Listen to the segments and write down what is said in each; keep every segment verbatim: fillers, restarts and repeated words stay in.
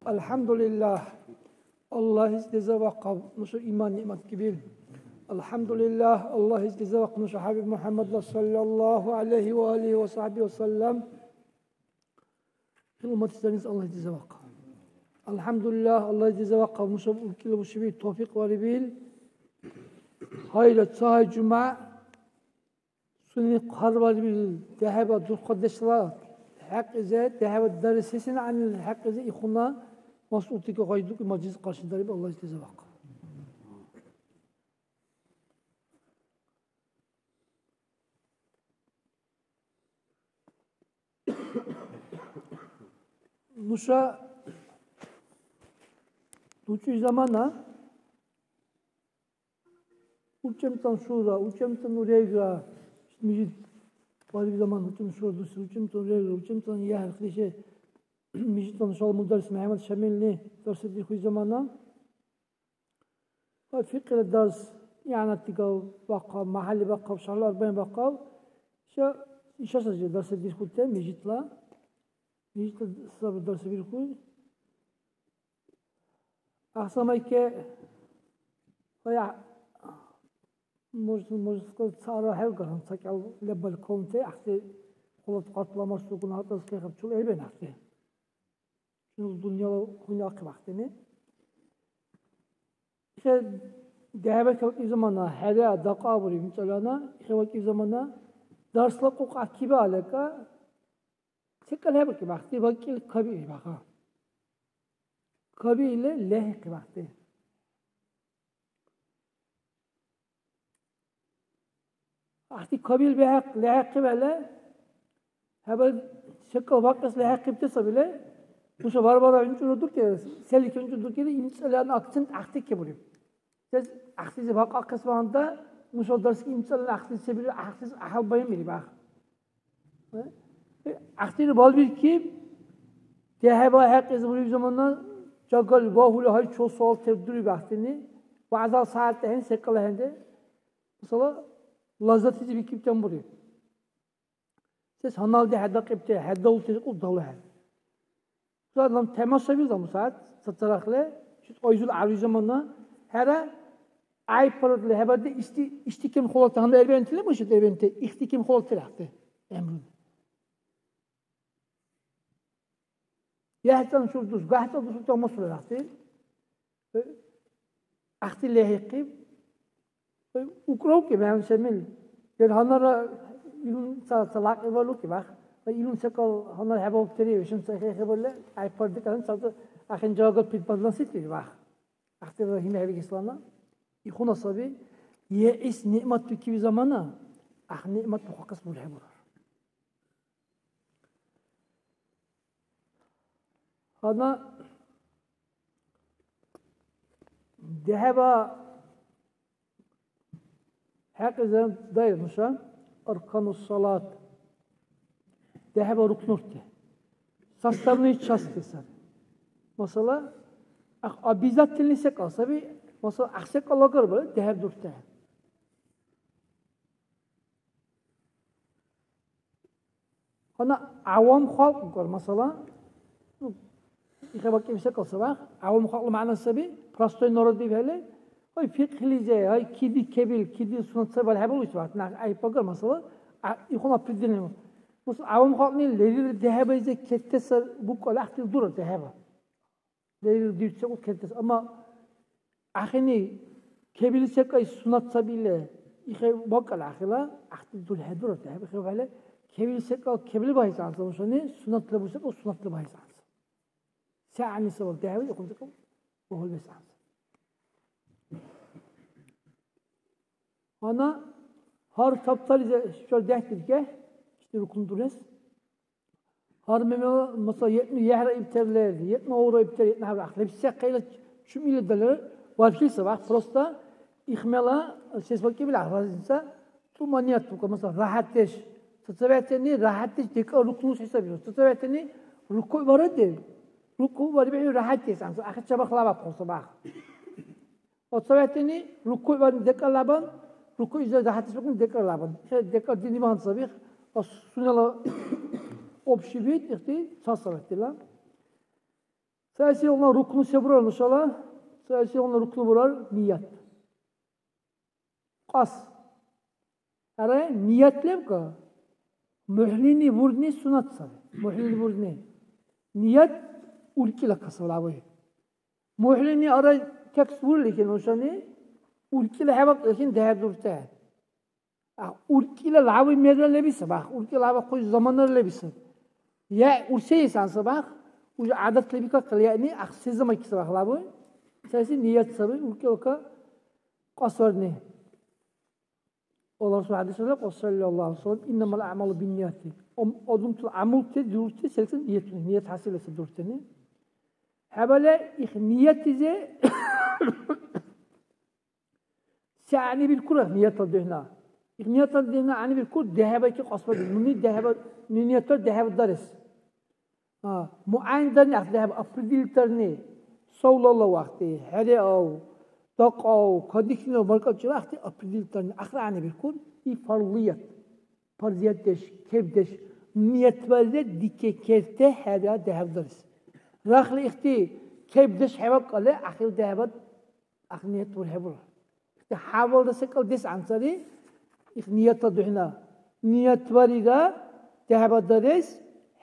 АлхӀямдулиллагь, Аллагьис дезавахъав нуша иман-ниъмат гибил. АлхӀямдулиллагь, Аллагьис дезавахъ нуша ХӀябиб МухӀяммадла саллаллагьу гӀялайгьи ва алигьи ва сахӀбигьи ва саллям. Ил умматис дарнис Аллагьис дезавахъав. АлхӀямдулиллагь, Аллагьис дезавахъав нуша уркӀила бушиби тавфикь варибил. Гьайра, ца гьай жумягӀ Сунени хъарбарибил дехӀеба дурхъадешла хӀякьлизи, дехӀеба дарес сесен гӀягӀнили хӀякьлизи ихъуна масъултике гъайдукӀи мажлис къаршидариб, Аллагьис дезавахъ. Нуша дучӀуй замана УчӀемцӀан шура, учӀемцӀан урегра, мижит бариб заман учӀемцӀан шура дуси, учӀемцӀан урегра, учӀемцӀан яхӀ, хъише, мижитла нушала мударрис МяхӀяммад Шамилли дарсдирхуй замана, ва фикьра дарс, игӀянат дигав бахъал, МяхӀяли бахъал, ШагьруларбагӀин бахъал, иша, иша сари дарсдирхьути мижитла, мижитла сабра дарсбирхьуй. Ахсамайке, гьая, может, может сказать, цара хӀергар, ца кӀел лебал комнате, ахти хъулат къатла марсугуна гьатӀас кехаб чул гӀебен ахти. Чул дунъяла хӀуни ахъиб ахтини. Ихе дехӀеба калкӀи замана, хӀера, дакьа бури, мицӀалана, ихе вакӀи замана, дарсла кьукьа киба алека, СекӀал хӀебакӀиб ахъти, вакӀил кабииб аха. Кабиили лехӀихъиб ахъти. Ахъти кабиил бехӀе-, лехӀихъибхӀели, хӀябал секӀал вакӀес лехӀихъибти сабили, нуша варвара гьунчӀура дуркӀи, селики гьунчӀура дуркӀири, имцӀали акцент ахъти кебуриб. Сес гӀяхӀлизи бакьахъес багьандан, нуша дарсги имцӀалан гӀяхӀлизи се бирар, гӀяхӀлизи гӀяхӀял баян бириб, гӀяхӀ. ГӀяхӀтира балбиркиб, дехӀеба хӀекьлизи буриб замана, жагали багьули гьайчи суал тердуриб гӀяхӀтини, вягӀзал сагӀят ахӀен, секӀал ахӀенри. Масала, лаззатлизи бикибтан буриб. Сес гьаналди хӀедакьибти, хӀедаулти рикӀуд далу хӀед. Ца-, нам тема саби, ламсад, ца-, царахли, шит ойзул гӀяви замана, хӀера, гӀяйпарадли хӀебарди, ишди, ишди ким холати, гьанна эрвентили, муша эрвенти, ихти ким холати рахти, гӀямру. ЯхӀцӀан шур дус, гахӀцӀан дус, утӀа масула рахти. Ахъти лехӀихъиб. УкӀраукӀиб хӀянчи мил. Лер гьаннара илум ца, ца лякьи балукӀиб, ах. Илум секӀал гьаннара хӀебалуктири, вешан ца хӀехӀебалли, гӀяйпардикӀан ца, ца ахӀен жагат пит бадлан ситлири, ах. Ахътира гьимхӀели гислана. Ихуна саби, е ис ниъмат бикиби замана, ах, ниъмат бухъахъес бурхӀебурар. Гьанна дехӀеба хӀекьлизир дайр нуша аркану салат, дехӀеба рукнурти, составные части сари. Масала, ах-, обязательный секӀал саби, масала, ах секӀал агарбара дехӀеб дуртехӀе. Гьанна гӀявам халкь укӀар, масала, ну, ихе вакӀиб секӀал сабах, гӀявам халкьла мягӀна саби, простой народ ибхӀели, гьай, фикьхӀлизи, гьай, киди кебил, киди суннат саби, балхӀебалуси вакьтина гӀяйиб агар, масала, а, ихуна определение. Мус-, гӀявам халкьни лерилра дехӀебайзи кертес букӀа лягӀтил дура дехӀеба. Лерил дирцехъу кертес. Амма ахини кебили секӀай суннат сабили, ихе вакӀал ахила, ахти дурхӀедурар, дехӀбихьибхӀели, кебили секӀал кебили багьес гӀянса нушани, суннатла бусекӀал суннатла багьес гӀянса. Се гӀягӀниса вал дехӀвизи, ихъун секӀал багьули бес гӀянса. Гьанна гьар таптализи шар дехӀдиркехӀе, ишди рукну дурес. Гьар мемела, масала, екӀну яхӀра ибтер лер, екӀну авра ибтер, екӀну гьавра ахъли. Лебси сяхъайла чум или далер, вархили сабах. Просто ихмела сес вакӀибил разница, туманият бука, масала, рахатдеш. ЦацавхӀтани рахатдеш декӀар рукнус хӀисабиру. ЦацавхӀтани рукуй бараде, рукуй барибихӀи рахатдеш, анцӀ ахир чабахъ лабахъу сабах. Ва цавхӀтани рукуй ва декӀар лабан, рукуй иза дяхӀятис бикӀни декӀар лабан. Хе, декӀар дини багьандан саби, ва сунела общий вид ихти ца савхӀтила. Цаэсилгъуна рукну се бурар нушала? Цаэсилгъуна рукну бурар ният. Кьас. Ара, ният лебка? МухӀлини бурни суннат саби. МухӀлини бурни. Ният уркӀила касалавай. МухӀлини ара текст бурили кен нушани, уркӀила хӀебакьли кен дехӀдуртехӀе. Ах, уркӀила лави мерра лебиса бах, уркӀила лави хъуй заманара лебиса. Я урсейсан са бах, уже гӀядат лебика калияни, ах, се замайки са бах лави. Саси ният саби, уркӀила ка кьасварни. Аллагь Расул хӀядис ала, саллаллаху алейхи ва саллям, «Иннамал аъмалу биннияти». Ам-, адамтала гӀямулти дурути селкӀун ниятуни, ният хӀясиласи дуртани. ХӀябала их ниятизе се гӀягӀнибиркура ниятла духӀна? Их ниятла духӀна гӀягӀнибиркур дехӀебайки кьасбарес. Нуни дехӀеба-, нуни ниятла дехӀеба дарес. А, мугӀяйндарни ахъ дехӀеба определитарни. Савлала вахти, хӀериав, дахъав, кадихьнила маркӀачила ахъти определитарни. Ахъра гӀягӀнибиркур и фарлият. Парзиятдеш, кебдеш, ниятбарира дикекерте хӀера дехӀебдарес. Рахли ихти кебдеш хӀебакӀалли, ахил дехӀебад ахъ ният бурхӀебура. Ихти хӀябалра секӀал дес гӀямсари, их ниятла духӀна. Ниятбарира дехӀебадарес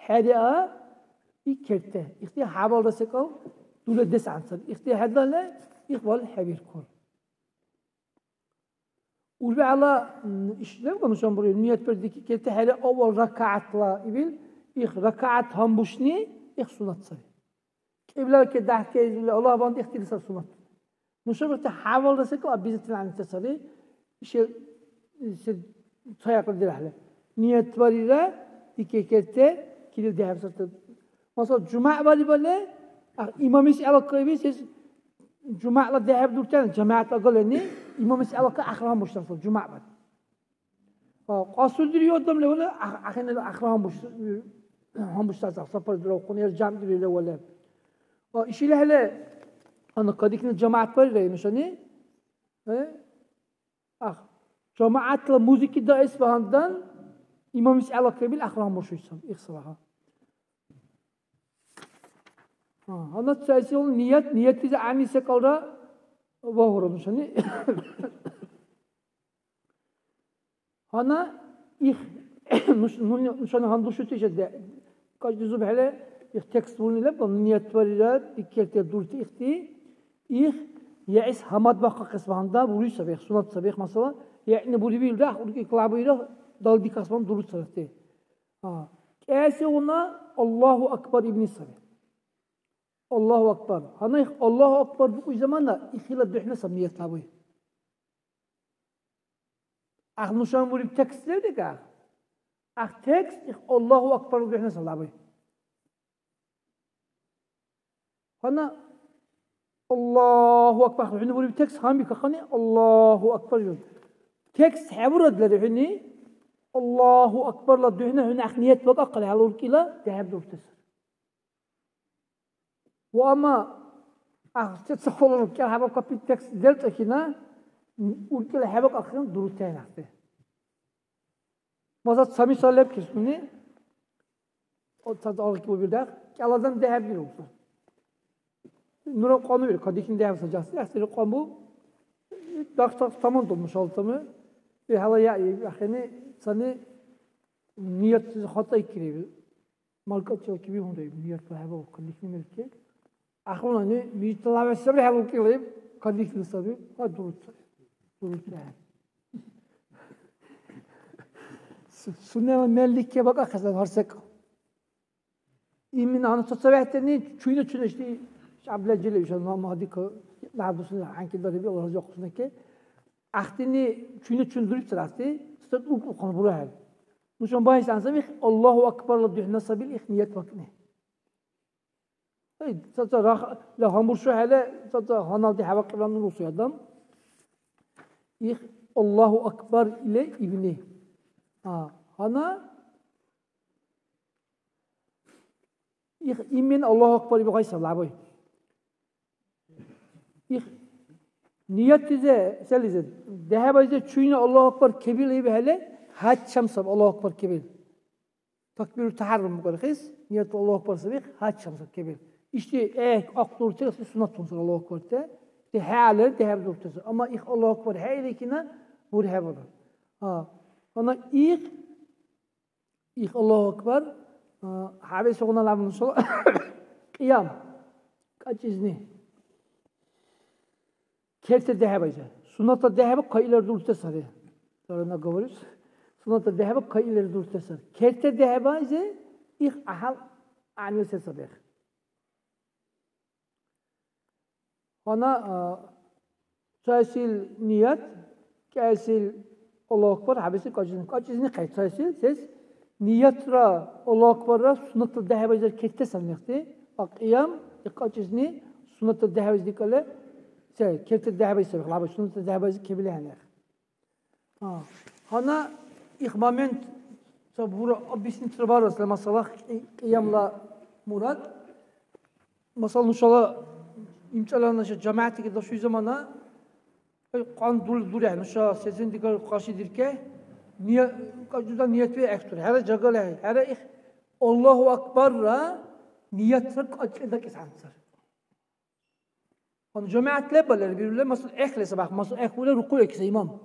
хӀериа и керте. Ихти хӀябалра секӀал дула дес гӀямсари. Ихти хӀедалли, ихвал хӀебиркур. УрбегӀла, м, иш лебга нушан буриб, ният бердики кертехӀели авал ракагӀятла ибил, их ракагӀят гьанбушни, их суннат сари. Кьиблала ке дяхӀкайзурли Аллагь банди ихтили саби суннат. Нуша бирти хӀябалра секӀал обязательно гӀягӀнита сари. Ишил, ишил цаякьла дирахӀли. Ният барира, дике керте, кирил дяхӀял сарта. Масала, жумягӀ барибали, а, имамис гӀелакаиби, сес жумягӀла дехӀеб дуртани, жамигӀят агалани, имамис гӀелака ахъра гьанбушдасал, жумягӀ бали. А, кьасурдири адам левали, ах-, ахӀенали ахъра гьанбуш-, гьанбушдасал, сапар дуравхъуни, яра жамгӀ дири левали. А, ишилихӀели, ана кадикни жамагӀят барира нушани, э? Ах, жамагӀятла музыки даэс багьандан, имамис гӀелакаибил ахъра гьанбушуйсан, ихсалаха. А, гьанна цаэсил ният, ниятлизи гӀягӀни секӀалра вагьура нушани. Гьанна их, нуш-, нуни, нушани гьандушути иша де-, каждый зуб хӀела их текст бурни лебал, ният барира, диккерти дурти ихти, их яэс гьамадбахъахъес багьандан буруй саби, их суннат саби, их масала, яъни бурибил да, их уркӀи калабуира, далдикахъес багьандан дурут саби ихти. А, кӀиэсигъуна Аллагьу акбар ибни саби. Аллагьу акбар. Гьанна их Аллагьу акбар букӀуй замана, ихила духӀна саб ният лабуй. Ах нушан буриб текст левдикӀа? Ах текст их Аллагьу акбар духӀна саб лабуй. Гьанна Аллагьу акбар, хӀуни буриб текст гьанбикахъани, Аллагьу акбар жуз. Текст хӀебурадла хӀуни, Аллагьу акбарла духӀна хӀуни ах ният бакӀахъали, хӀела уркӀила дехӀеб дуртес. Ва амма ахъсти ца хъулру кӀел хӀяба копи текст делцӀахъина, уркӀила хӀебакӀахъен дурутен ахъти. Маза ца мисал лебкис нуни, о, ца алгъикибу бирдах, кӀел адам дехӀеб диру. Нура кьану бир, кадихин дехӀеб са жагьси, ахъсири кьамбу, дахъ-дахъ тамандул нушалтами, бихӀяла яи, ахини цани ният хатӀа икири. Малкачил кибигьунра иб ниятла хӀебал кадихьни мерки. Ахунани мижитла вясабри хӀебалкӀила иб кадихьни саби. Ва дуруцари. Дуруцари. Су-, сунела мерлике бакӀахъес гьар секӀал. Именно гьанна цацавехӀтани чуйна-чуйна ишди шабла жили иша ма-, мадика набусуни хӀянки дариби, Аллагь разиахъусунаке. Ахтини чуйна-чуйна дуриб царахти, стат укӀухъун бурахӀел. Нушан багьес гӀянсабихъ Аллагьу акбарла духӀна сабил их ният бакӀни. Эй, цаца рах-, ла гьанбуршухӀела, цаца гьаналди хӀябакьибра нуруси адам. Их Аллагьу акбар или ибни. А, гьана их именно Аллагьу акбар ибгъайса лябай. Их ниятлизи, селизи, дехӀибайзи чуйна Аллагьу акбар кебил ибхӀели, гьачам саб Аллагьу акбар кебил. Такбиру тахӀяррум букӀарихъес, ниятла Аллагьу акбар саби, гьачам саб кебил. Ишди, э, ахъдурти суннатунсира Аллагьу акбарти. Ишди хӀялар дехӀебдуртаси. Амма их Аллагьу акбар хӀейрикина, бурхӀебару. А, гьанна их, их Аллагьу акбар, а, хӀябэсигъуна ламу нушала кьиям, кьакьизни. Керте дехӀебайза. Суннатла дехӀеба кайилар дурте сари. Сарана говорит, суннатла дехӀеба кайилар дурте сари. Керте дехӀебайза, их гӀяхӀял гӀягӀниси саби. Гьанна, а, цайсил ният, кӀайсил Аллагьу акбар, хӀябэсил кьакьизни, кьакьизни хъя, цайсил, сес, ниятра Аллагьу акбарра суннатла дехӀебайзар керте саби мехти, а кьиям, и кьакьизни суннатла дехӀебайз дикӀали, се, керте дехӀебайз саби, хӀябэс суннатла дехӀебайз кебили гьанех. А, гьанна их момент ца бура объяснить барасла масала кьи-, кьиямла мурад. Масала, нушала имцӀала наша жамигӀятли дашуй замана, ай, къан дул-, дурехӀе, нуша сезен дигар къаршидирке, ния-, каждуда ният ве гӀехтур. ХӀера жагала хӀе, хӀера их Аллагьу акбарра ниятра кьакьли дакӀес гӀямцар. Гьанна жамигӀят лебал лер бирули, масала, гӀехӀли сабахъ, масала, гӀехӀ ули рукуй экиса имам.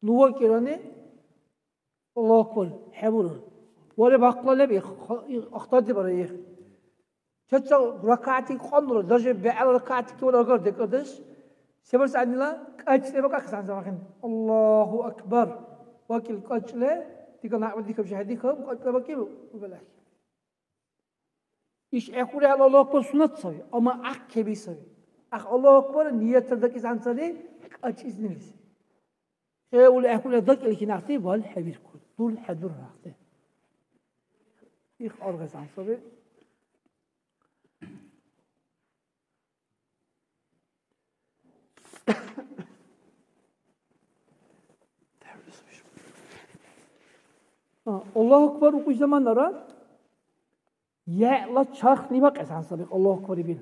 Ну вакӀирани, Аллагьу акбар, хӀебурар. Варе бахъла леб, их, ха-, их, ахтардибара их. Чеча ракагӀти кьаннура, даже бегӀла ракагӀти киван агар декӀардеш, се барес гӀягӀнила кьакьле бакӀахъес гӀянза вахъин. Аллагьу акбар. ВакӀил кьакьле, дигал някъби дихаб, жагьдихаб, кьакьле бакӀиб, убелахъи. Иш гӀехӀурехӀе Аллагьу акбар суннат саби, амма гӀяхӀ кеби саби. ГӀяхӀ Аллагьу акбар ниятра дакӀес гӀямцӀали кьакьизнилис. ХӀеули гӀехӀули дакӀили кинахти валхӀебиркур, дул хӀедурхахъи. Их аргъес гӀямцӀаби. А, Аллагьу акбар укьуй заманара, яла чарх нибакьес гьансаби Аллагьу акбар ибил.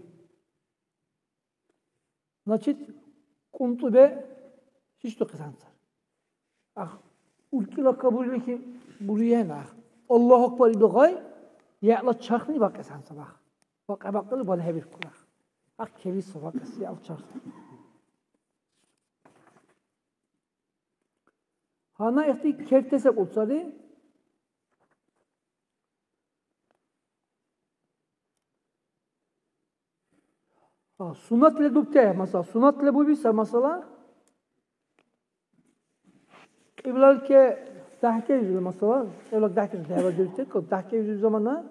Значит, кьунтӀубе шишдухъес гьансар. Ах, уркӀила кабурили ки буриен, ах. Аллагьу акбар ибил гъай, яла чарх нибакьес гьансаб, ах. Бакьа-бакьили балхӀебиркур, ах. Ах, кевиса бакьес яла чарх. Гьанна ихти керте секӀул сари. А, суннат ледубте, масала, суннат лебуби са масала. Кьиблалке дяхӀкевизули, масала, кьиблалке дяхӀкевизули, дяхӀбардилти, дяхӀкевизули замана,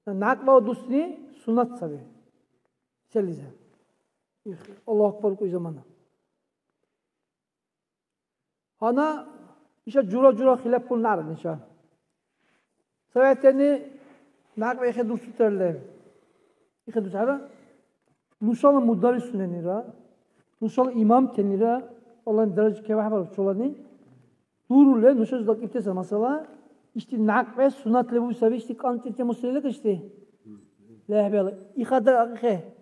някъба дусни суннат саби. Селизе? Аллагьу акбар кӀуй замана. Гьанна иша жура-жура хилаф хьуннара иша. Советлани някъби ихе дурсутер лев. Ихе дурсутера нушала мударрисунанира, нушала имамтанира, Аллагьни даража кевяхӀбару чулани, дуруле нуша дакӀибтеса масала, ишди някъби суннат лебуби саби, ишди кьантӀирти мусалила ишди. ЛехӀбала. Ихада ахӀе.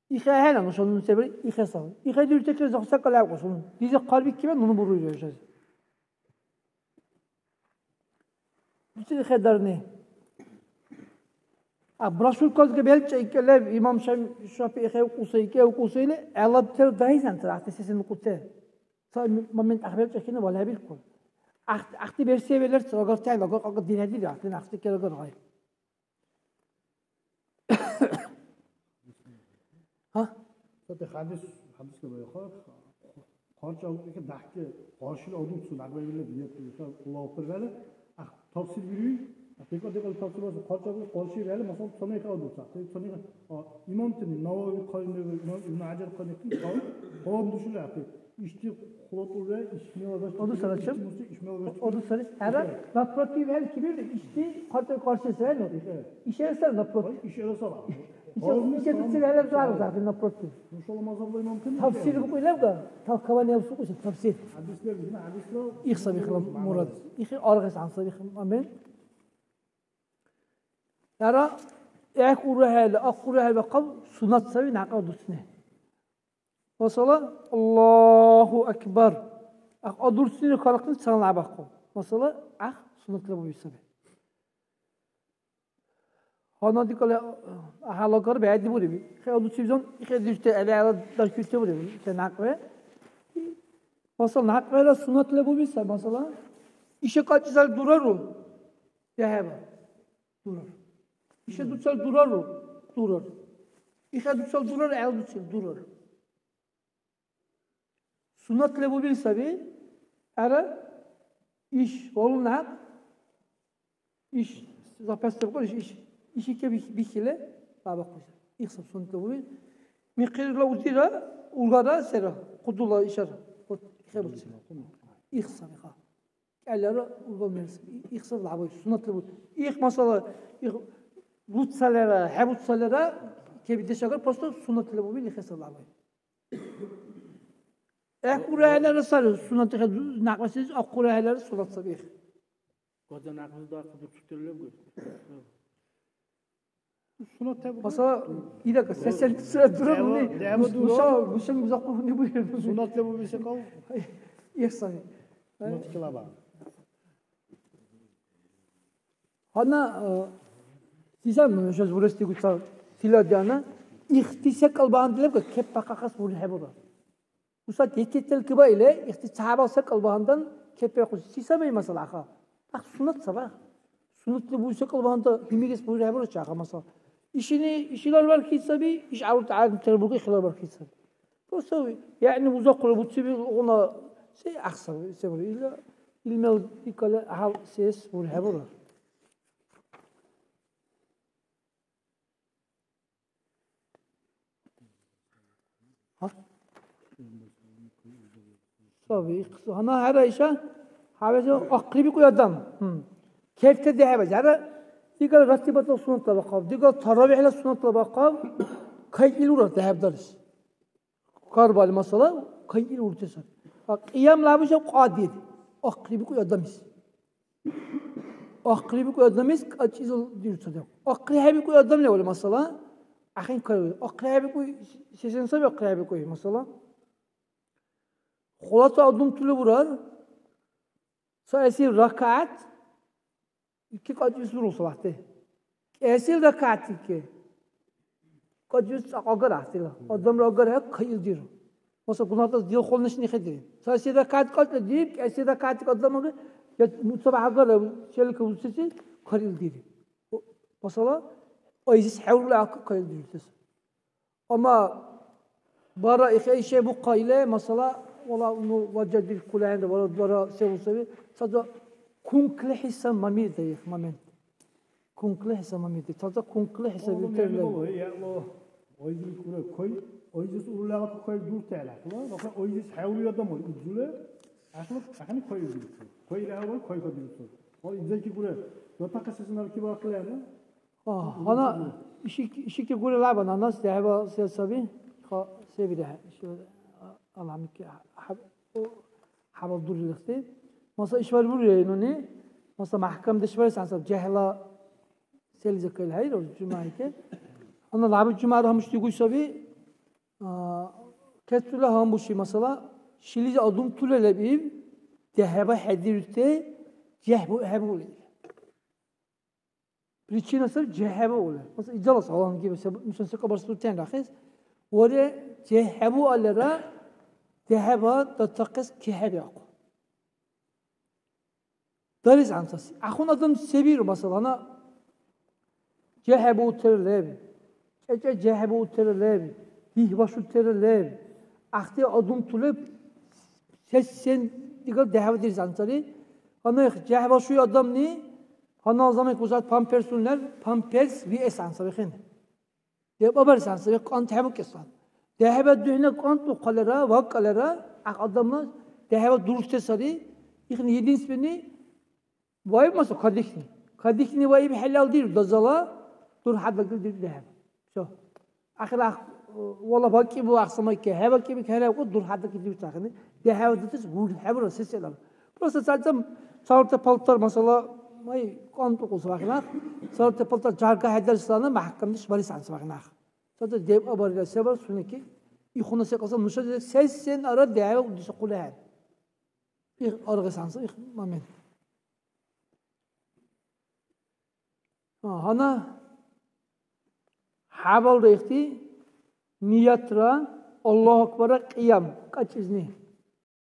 Ихе ахӀена нуша нуни се бари? Ихе саби. Ихе дирутекӀира захъ секӀал лявкьусун. Дизи хъарбикибе нуни бурули ишази. Буцили хедарни. А брошюркализиб белчӀа икӀи леб, имам Шам-, ШафигӀи хевкӀуса икӀи, хевкӀуса или, гӀелабтер дагьизан ца ахъти сесен лукӀуте. Ца момент ахӀбелчӀа хина валхӀебиркур. Ахъ-, ахъти версия велер ца агар тяй, агар, агар дирхӀедири, ахъти, ахъти керагар гъай. Гьа? ХӀядис, хӀядис лебайхъа, хъарчӀа укьи дяхӀти къаршили адуцу, нагъвевиъни биятли, Аллагьу акбар вегӀли, ах, тафсир бируй, декӀар-декӀар тафсир бац, хъарчӀа укьи къарши вегӀли, масалан, цаниха адуца, цаниха, а, имамтани, Навави хъайневи, имам Ибн ХӀяжар хъайнеки, къавам душили ахӀи. Ишди хъулатӀулра ишмела гашти. Оду сара чеб? Ишмела гашти. Оду сари. ХӀера, напротив хӀел кибирли, ишди хъарчӀа къарши сай, ну. Ихе. Ишера сай напротив. Ишера сай. Ишера, ишера цили хӀела зар, зар, напротив. Нушала мазгьабла имам кин? Тафсир букӀуй лебга, толкование букӀуси, тафсир. ХӀядис леб, дина хӀядисла. Их саби хила мурад. Ихи аргъес гьансаби хила, амин. Яра, гӀяхӀ урухӀели, ахъ урухӀели бахъал суннат саби някъла дусни. Масала, Аллагьу акбар. Ахъ адурсини халкьни цалан гӀеббяхъу. Масала, ахъ суннатла буби саби. Гьанна дикали гьалагар бегӀди буриб. ХӀела дуцибзан ихӀедирти гӀелгӀела дархьути буриб. Се някъбе? Масала, някъбера суннат лебуби сай, масала. Иша качизал дурару? ДяхӀяба. Дурар. Иша дуцал дурару? Дурар. Иша дуцал дурар, гӀел дуцил дурар. Суннат лебубил саби, ара, иш валун някъ, иш запястье букӀун, иш, иш, ишике бих-, бихьили, бабахъуса. Ихсаб суннат лебубил. Михъирла узира, ургара, сера, хъудула ишар. Вот, хебуци. Ихсаб, иха. КӀелара ургар мерси. Ихсаб лабай, суннат лебубил. Их, масала, их, буцалера, хебуцалера, кебидешагар, просто суннат лебубил, ихсаб лабай. ГӀяхӀ урехӀелара сари, суннат ихӀед, някъбасилис ахъ урехӀелара суннат саби. Гада някъбас дахъал дурцутира лебгу? Суннат лебгу? Масала, идака, сесен суннат дура дява, муни, дява мус-, дура. Муша, мушан бузахъу муни бури. Суннат лебу биси кал? Ихсани. Суннат килаба. Гьанна, э, сисан нуша бурес дигуца тиладяна, ихти секӀал багьандан лебга кеп бахъахъес бурехӀебура. Уса дететел киба или, ихти цабал секӀал багьандан кеп бирахъуси. Си саби масала аха? Ах, суннат саба. Суннатли буй секӀал багьандан гьимигес бурехӀебура чаха масала. Ишини, ишилар бархьи саби, иш гӀяврат гӀялим тербурги хилар бархьи саби. Просто, яни, узахъули буцибилгъуна се ахъсар, се бури, ила, ил мел икали гьал сес бури хӀебура. Гьа? Саби, ихъ-, гьана хӀера иша, хӀябэси ахъри бикӀули адам. Гьм. Керте дехӀеба, яра дигал ратибатла суннатла бахъаб, дигал таравихӀла суннатла бахъаб, кайилура дехӀебдарес. Карбали масала кайили урти саби. А кьиям лябуша кьадир. Ахъри бикӀули адамис. Ахъри бикӀули адамис кьачӀизал дирцадехъу. Ахъри хӀебикӀули адам левали масала. Ахин кайули. Ахъри хӀебикӀули сесен саби ахъри хӀебикӀули масала. Хулата адамтули бурар. Ца эсир ракагӀят. Икки кьадвис дурул салахӀти. КӀесил ракагӀят икки. Кьадвис цӀакьагар гӀяхӀтила. Адамра агар хӀекка илдир. Маса гунатас дилхъулнишни хӀедири. Саси ракагӀят кьадла дииб, кӀесил ракагӀят адамага, я муцаб гӀягар, челика уцеси карилдири. Масала, айзис хӀеврула ахъа карилдирутес. Амма бара ихӀейше бухъа или, масала, вала ну ваджардиркули ахӀенра, вала бара се усаби, цацад кункли хӀиса мамирда их момент. Кункли хӀиса мамирда, цацад кункли хӀиса Ону биркерли. Мемнала, яла, ойзиркура кой, ойзис урулягъа кой дуртала, хла, баха ойзис хӀявли адам ой, удзуле, ахла, ахни кой дурту. Кой ила хӀявли кой кадурту. Ол идзайки кура, дотака сесен арки бакла, Гьана ишики, ишики гури лябан анас дехӀеба се саби? Ха, се бирехӀе? Иши, а, аламики хӀяб-, хӀябал дурилихъти. Маса ишбар бурия нуни? Маса мяхӀкамдеш барес гьансаб жехӀла селиза кайли хӀейру, жумайке. Ана лябу жумара гьамуш дигуй саби. А, кецула гьамбуши масала, шилизи адамтула леб иб, дехӀеба хӀедирути, жехӀбу-, хӀебули. Причина саби жехӀебиули. Масала, илдала салам гиба, се, нуша се кабарсбирутен рахес. Варе, жехӀебиаллира, дехӀеба датахъес кехӀебиахъу. Дарес гӀямсаси. Ахъун адам се биру, масалана, жехӀебиутира леби. КӀекӀе жехӀебиутира леби, дихӀбашутира леби, ахъти адамтули се-, сен дигар дехӀбадирес гӀямсари. Гьанна их жехӀбашуй адамни, гьаннала замана кусад памперсуни лер, памперс виэс гӀямсари хин. Дебабарес гӀямсари, къантӀ хӀебукӀесан. ДехӀеба духӀна къантӀ ухъалара, вакӀалара, гӀяхӀ адамла дехӀеба дурусти сари. Ихни единственный Ваиб, масала, кадихьни. Кадихьни ваиб хӀелалдиру дазала дурхӀя дакӀилдиру дехӀеба. Всё. Ахир ах-, вала бакӀибу ахсамайке, хӀебакӀиби хӀеревку дурхӀя дакӀилдиру цахини. ДехӀеба дутес гур хӀебура, се-, селам. Просто цалцам цалта палтар, масала, май, къантӀукьус вахинах. Цалта палтар жарга хӀедарсилана мяхӀкамдеш барис гӀянса вахинах. Цалта дебъа барира се бар сунеки, ихуна се кьасам нуша се-, сен ара дехӀеба удиса хъули хӀед. Их аргъес гӀянса, их момент. А, гьанна хӀябалра ихти ниятра, Аллагьу акбарра кьиям кьакьизни.